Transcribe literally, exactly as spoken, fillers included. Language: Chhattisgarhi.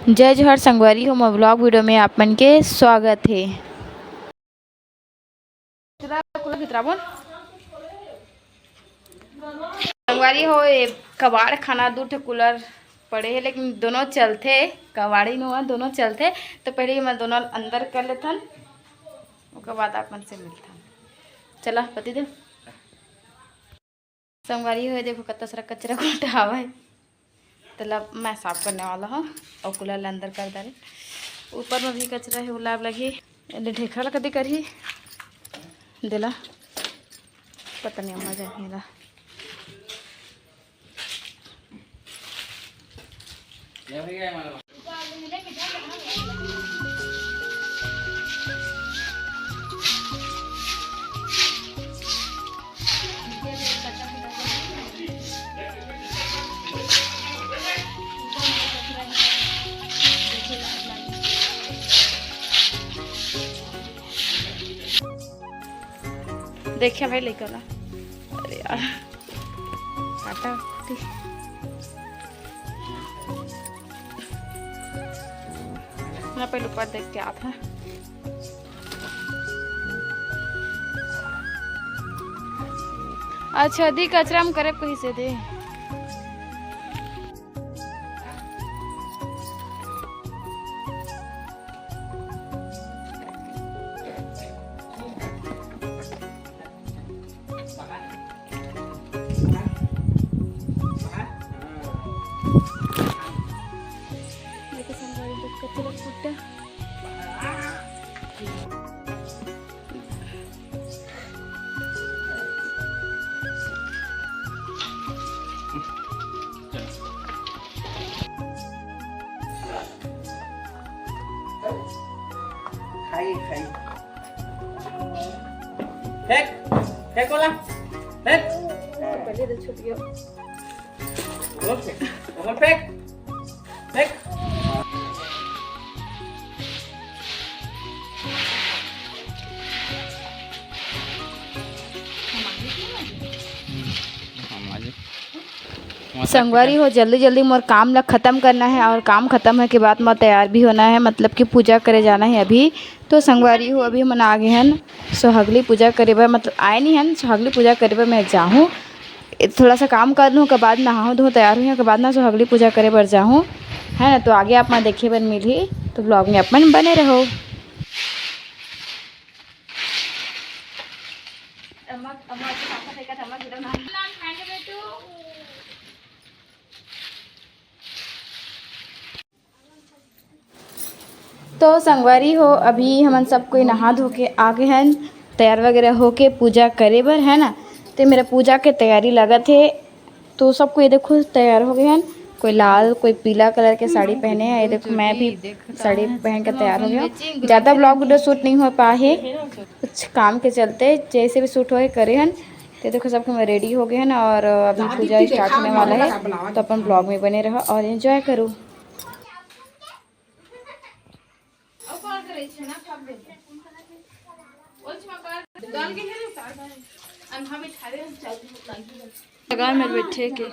जय जोहार संगवारी हो, मोर vlog video में आप मन के स्वागत हे। तेरा कुला भितरा बोल। संगवारी हो, ये कबाड़ खाना दू ठो cooler पड़े हे, लेकिन दोनों चलथे, कबाड़ी नुआ दोनों चलथे। तो पहले मैं दोनों अंदर कर लेथन, ओकर बाद आप मन से मिलथन। चला पति देव। संगवारी हो, देखो कत्ता सारा कचरा कुटा हवय। तेला मैं साफ करने वाला हूँ और cooler ला अंदर कर डारे। ऊपर में भी कचरा है, ओला अब लगही। एले ढेखरा ला कदी करही, देला पता नहीं अम्मा जाने ला। देखिए भाई लइका ला, अरे यार, काटा कुटी। मैं पहले ऊपर देख के आता। अच्छा दी, कचरा में करे कहीं से दे। देखो संगवारी, देख कचरा कुटा। खाई, खाई। फेंक, फेंक ओला, फेंक। पहले तो छूट गया। और फेंक, और फेंक, फेंक। संगवारी हो, जल्दी जल्दी मोर काम ला खत्म करना है और काम खत्म होए के बाद मोर तैयार भी होना है, मतलब कि पूजा करे जाना है अभी। तो संगवारी हो, अभी हमन आ गे हन सोहागली पूजा करे बर, मतलब आए नहीं हन, सोहागली पूजा करे बर मैं जाहूँ। थोड़ा सा काम कर लूँ, ओकर बाद नहाहूँ धोहूँ, तैयार होहूँ, ओकर बाद ना सोहागली पूजा करे बर जाहूँ, है ना। तो आगे आप मन देखे बर मिलही, तो vlog में आप मन बने रहो। तो संगवारी हो, अभी हमन सब कोई नहा धो के आ गे हन, तैयार वगैरह होके पूजा करे बर, है ना। तो मेरा पूजा के तैयारी लगत हे। तो सब कोई देखो तैयार हो गे हन, कोई लाल कोई पीला colour के साड़ी पहने हैं। ये देखो मैं भी साड़ी पहन के तैयार हो गया हूँ। ज़्यादा vlog video shoot नहीं हो पाए है, कुछ काम के चलते, जैसे भी shoot होए करे हन। तो देखो सब कोई ready हो गए हैं और अभी पूजा start होने वाला है, तो अपन vlog में बने रहो और enjoy करो। जगह में बैठे के।